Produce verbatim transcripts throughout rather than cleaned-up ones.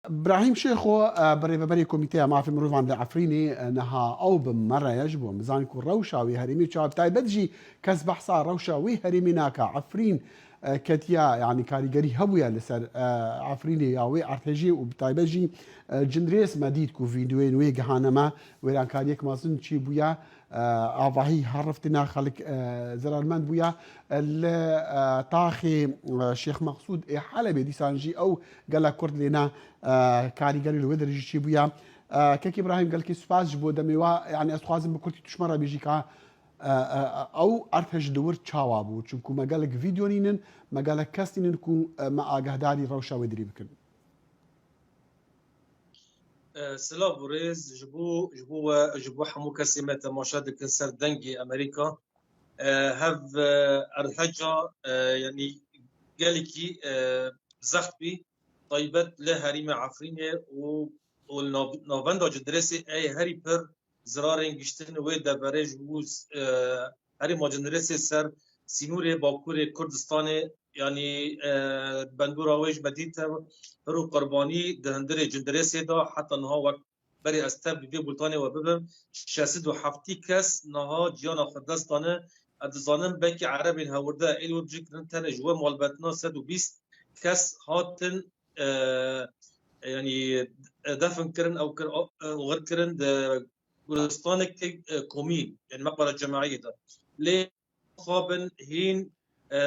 Brahîm Şêxo, e, bi rêveberê Komîteya Mafê Mirovan li Efrînê, e, niha ew bi me re ye, ji bo em bizanin ku rewşa wê herêmê çawa, bi taybet jî kes behsa rewşa wê herêmê nake. Efrîn, e, ketiya, yanî karîgerî hebûye li ser, e, Efrînê ya wê erdhejê û bi taybet jî, e, Cindirês me dît ku vîdeoyên wê gihane me, wêrankariyek mezin çêbûye, e, avahî her riftîna xelk, e, zerarmend bûye. E, li, e, taxê, e, Şêx Meqsûd ê Helebê dîsan jî ew gelek Kurd lê ne, e, karîgerî li wê derê jî çêbûye. E, Kek Îbrahîm, gelkî spas ji bo demê we. Yanî ez dixwazim bi kurtî tu ji me re bêjî ka, e, e, ew erdhej li wir çawa bû? Çimku me gelek vîdeo nînin, me gelek kes nînin ku, e, me agahdarî rewşa wê dirî bikin. E, silav û rêz ji bo, ji bo we, ji bo hemû kesê me temaşe dikin ser Dengê Amerîka. E, hev, e, erdheca, e, yanî gelekî, e, zext bî, taybet li herêmê Efrînê û, û li nav-, navenda Cindirêsê ê herî pir zirarên giştin wê deverê ji bo, e, herêma Cindirêsê ser sînorê Bakurê Kurdistanê, yanî, e, bandora wê ji me dîte pir û qurbanî di hundirê Cindirêsê de, heta niha wek berê ez tev bi vê bultanê we bibim, şeş sed û heftî kes niha ciyana xwe dest dane. Ez dizanim belkî erebên hewirde ê li wir bicih kirin, tenê ji we malbetina sed û bîst kes hatin, e, yanî, e, defn kirin, ew kir, e, oxir kirin di goristanekî, e, komî, yanî meqbera cemaîyê de. Lê xabin hîn, e,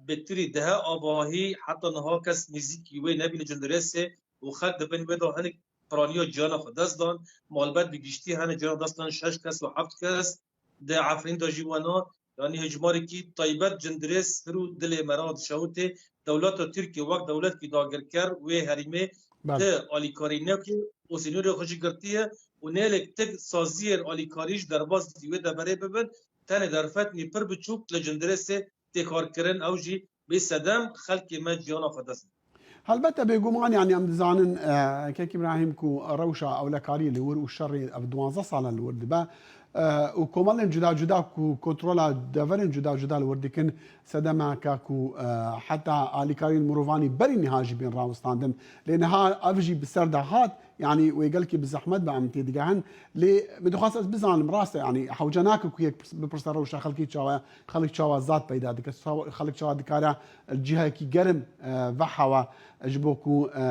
bêtirî dihe avahî heta niha kes nêzîkî wê nebîne Cindirêsê û xelk di bin wê de hinek piraniya ciyana xwe dest dan. Malbat bi giştî hene ciyana dest dan, şeş kes û heft kes. Di Efrîn de jî wena, yanî hejmarekî taybet Cindirês hir û dilê me re dişewitê. Dewleta Tirkiye wek dewletkî dagirker wê herêmê Belê. Ti alîkarî neke û sînorê xwe jî girtiye û nêlêk ti saziyên alîkarî ji derbas di wê deverê bibin, tenê derfetnî pir biçûk li Cindirêsê tê karkirin, ew jî bê sedem xelkê me ciyana xwe dest. Helbete bêguman, yanî em dizanin, e, Kek Îbrahîm, ku rewşa ewlekariyê li wir û şerê ev duwazdeh sal e li wir dibe, e, û komelên cuda cuda ku kontrola deverên cuda cuda li wir dikin, sedemeke ku, e, heta alîkariyên mirovanî berî niha jî bên rawestandin. Lê niha ev jî bi ser de hat, yanî wê gelkî bi zehmet be em têdigehin. Lê min dixwest ez bizanim, rast e, yanî hewce nake ku yek birs-, bipirse rewşa xelkê çawa ye, xelk çawa zad peyda dike, çawa, xelk çawa dikare cihekî germ, e, vehewe ji bo ku, e,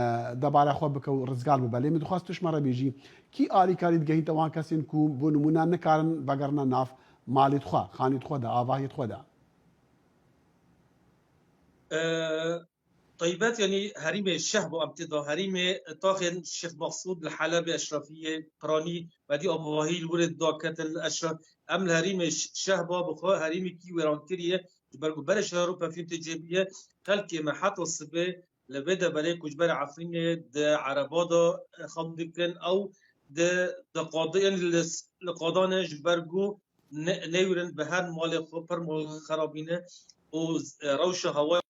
debara xwe bike û rizgar bibe. Lê min dixwest tu ji me re bêjî, kî alîkarî digehînte wan kesên ku bo nimûne nikarin vegerine nav malê xwe, xanê xwe de, avahiyê xwe de? E, Taybet, yanî herîmê Şehba em tê de, herîmê taxên Şêx Mexsûd li Helebê, Eşrefiyê, Piranî, wedî avahî li wirê daketin li Eşref. Em li herîmê Ş-, Şehba bi xwe herîmekî wêrankirî ye, ji ber ku berê şer û pevçûn tê cêbî ye. Xelkê me heta sibê li vê deverê ku ji ber Efrînê di ereba de, e, xew dikin, ew di, di qadê, yanî li, li qadan e ji ber ku ne-, neyûrin bi her malê xwe, pir mal xerabîne û, e, rewşa hewayê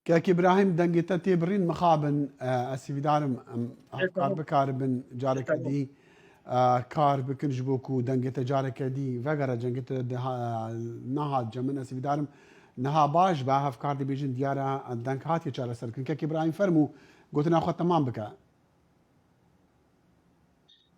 Kek Îbrahîm, dengê te tê birîn, mixabin, e, ez hîvîdar im, em hevkar bikaribin careke dî, e, kar bikin ji bo ku dengê te careke dî vegere, dengê te diha-, nehat cem min, ez hîvîdar im niha baş be, hevkar dibêjin diyar e, deng hatiye çareserkirin. Kek Îbrahîm, fermû, gotina xwe temam bike.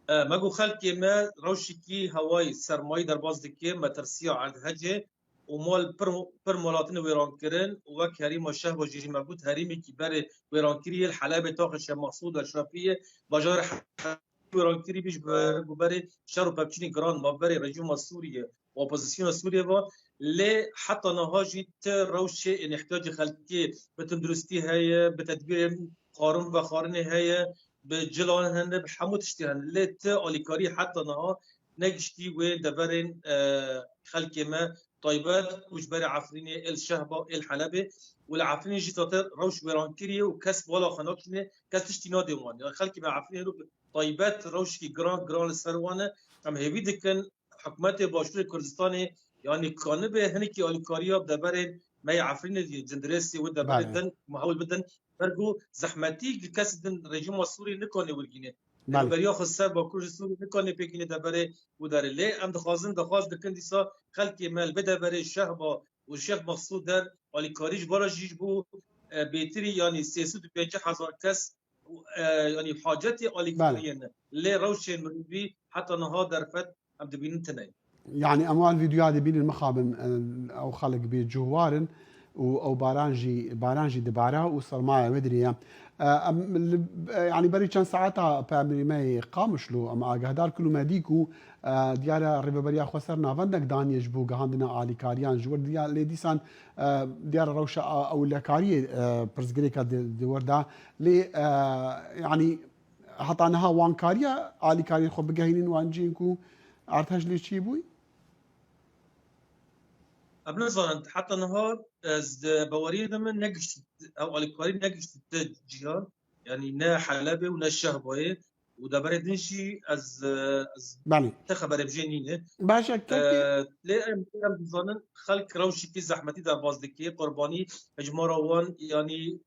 E, me got xelkê me rewşekî hewayî sermayî derbas dike, metirsiya erdhejê û mal pir, pir mal hatine wêrankirin û wek herêma Şehba jî me got herêmekî berê wêrankirî ye, li Helebê taxê Şêx Mexsûd Eşrefî ye, bajarê Helebê wêrankirî bî ji ber ku berê şer û pevçûnên giran navberê rejîma Sûriyê û opozisyona Sûriyê ve, lê heta niha jî ti rewşê ên îhtiyacê xelkê bi tunduristî heye, bi tedbîrên xwarin vexwarinê heye, bi cilan hene, bi hemû tiştî hene. Lê ti alîkarî heta niha negiştî wê deverên, e, xelkê me taybet ku ji berê Efrînê, êl Şehba, êl Helebê û li Efrînê jî zaten rewş wêrankirî ye û kes bala xwe nakişîne, kes tiştî nadê wan. Yanî xelkê me Efrînê hêro bi taybet rewşekî giran, giran li ser wan e. Em hêvî dikin hikûmetê Başûrê Kurdistanê, yanî kanibe hinekî alîkariya deverên me yê Efrînê, Cindirêsê û deverê Belê. din, me hewl bidin. Ber ku zehmetî li kesî din rejîma Sûrî nikane wergîne. Belê. Rêveberiya xwe ser Bakur ji Sûrî nikane pêkîne deverê û derê. Lê em dixwazin, daxwaz dikin dîsa xelkê me li vê deverê Şehba, û Şêx Mexsûd der alîkarî ji bara jî ji bo, e, bêtirî, yanî sê sed û pêncî hezar kes, e, yanî hacetê alîkariyê ne. Lê rewşên mirovî heta niha derfet em dibînin tune ye. Yani em wan vîdyoya dibînin mixabin, e, ew xelk bê cihwar in û ew baran jî, baran jî dibare û sermaya wê dirê ye. E, em li, e, yani berî çend saeta peyamberî me yê Qamişlo em agahdar kir û me dî ku, e, diyare Rêveberiya Xweser navendek daniye ji bo gihandina alîkariyan ji wir diya, lê dîsan, e, diyare rewşa a-, ewlekariyê, e, pirsgirêka di, di wir de. Lê, e, yani heta niha wan kariye alîkariyên xwe bigehînin wan cihên ku erdhej lê çêbûyî? Em nizanin, heta niha ez di baweriyê de min negişt, ew alîkarî negişt di cihan, yanî ne Helebê û ne Şehbayê û deverê din jî ez, ez Belê. Te xeberê bi jê nîne. Baş e, E, kekê. Lê em, em dizanin xelk rewşekî zehmetî derbas dike, qurbanî hejmara wan, yanî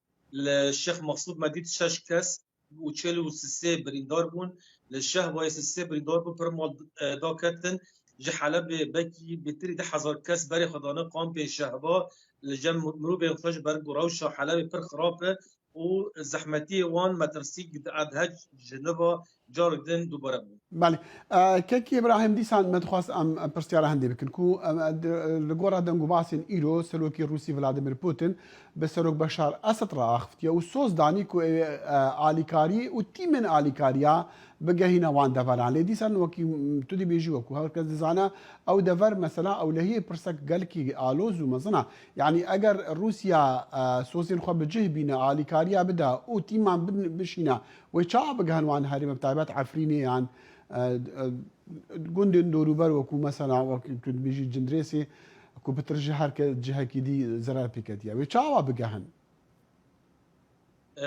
li Şêx Mexsûd me dît şeş kes û çil û sê birîndar bûn. Li Şehbayê sê birîndar bûn, pir mal, e, daketin. Ji Helebê belkî bêtirî deh hezar kes berê xwe dane kampên Şehba. Li cem mirovên xwe ji ber ku rewşa Helebê pir xirab e û zehmetiyê wan metirsîk di erdhej ji nû ve carek din dubare bûn. Belê. E, Kekî Îbrahîm, dîsan me dixwest em pirsyara hindê bikin ku, em, e, di, li gora dengûbasên îro Serokê Rûsî Vladimir Putin bi Serok Beşar Esed re axiftiye û soz danî ku ew ê, e, alîkarî û tîmên alîkariya bigehîne wan deveran. Lê dîsan wekî, m, tu dibêjî, wekû her kes dizane, ew dever mesela ewlehiyê pirsek gelkî aloz û mezin e. Yanî eger Rûsya, e, sozên xwe bi cih bîne, alîkariya bide û tîman bin-, bişîne, wê çawa bigihin wan herême, bi taybet Efrînê yan, e, e, gundên dorûber wekû mesela wek tu dibêjî Cindirêsê ku pitir ji her ke-, cihekî dî zerar pê ketiye. Wê çawa bigehin? E,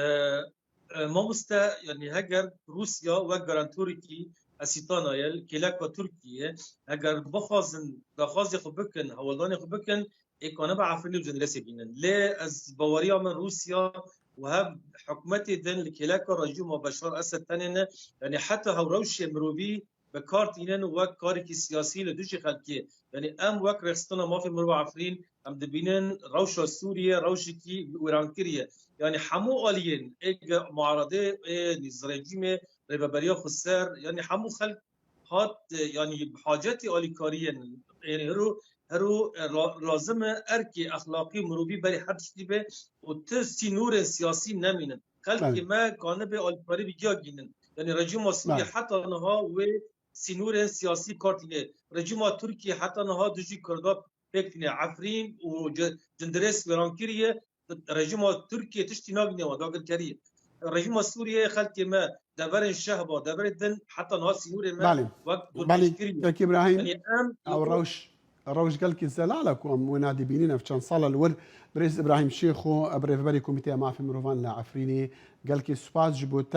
e, mamoste, yanî heger Rûsya wek garantorikî Esîtana ye, li kêleka Tirkiyê, heger bixwazin daxwazê xwe bikin, hewldanê xwe bikin, ê kanibe Efrînê û Cindirêsê bînin. Lê ez baweriya min Rûsya û hev hikûmetê din li kêleka rejîma Beşar Esed tenê ne, yanî heta hewrewşê mirovî bi kar tînin wek karekî siyasî li dijî xelkê. Yanî em wek Rêxistina Mafê Mirov Efrîn em dibînin rewşa Sûriyê rewşekî wêrankirî ye. Yanî hemû aliyên ê ge-, muaredê, ê nîz rejîmê, Rêveberiya Xweser, yanî hemû xelk hat, e, yanî bi hacetî alîkariyên, yanî hero, hero, e, ra-, lazim e erkê exlaqî û mirovî berê her tiştî be û ti sînorên siyasî nemînin. Xelkê Belê. me kanibe alîkarî bi giya gînin. Yanî rejîma Sûriyê Belê. heta niha wê sînorên siyasî kar tîne. Rejîma Tirkiyê heta niha dijî Kurda pêk tîne. Efrîn û Ci-, Cindirês wêran kiriye. Rejîma Tirkiyê tiştî nabîne wan, dagirkerî ye. Rejîma Sûriyeyê xelkê me deverên Şehba, deverê din heta niha sînorê me Belê. wek Belê, dorpêçkirî ye. Kek Îbrahîm, Yanî em ew rewş, rewş gelkî zelal e ku em wêna dibînin. Ev çend sal e li wir birêz Îbrahîm Şêxo, ev rêveberê Komîteya Mafê Mirovan li Efrînê, gelkî spas ji bo te.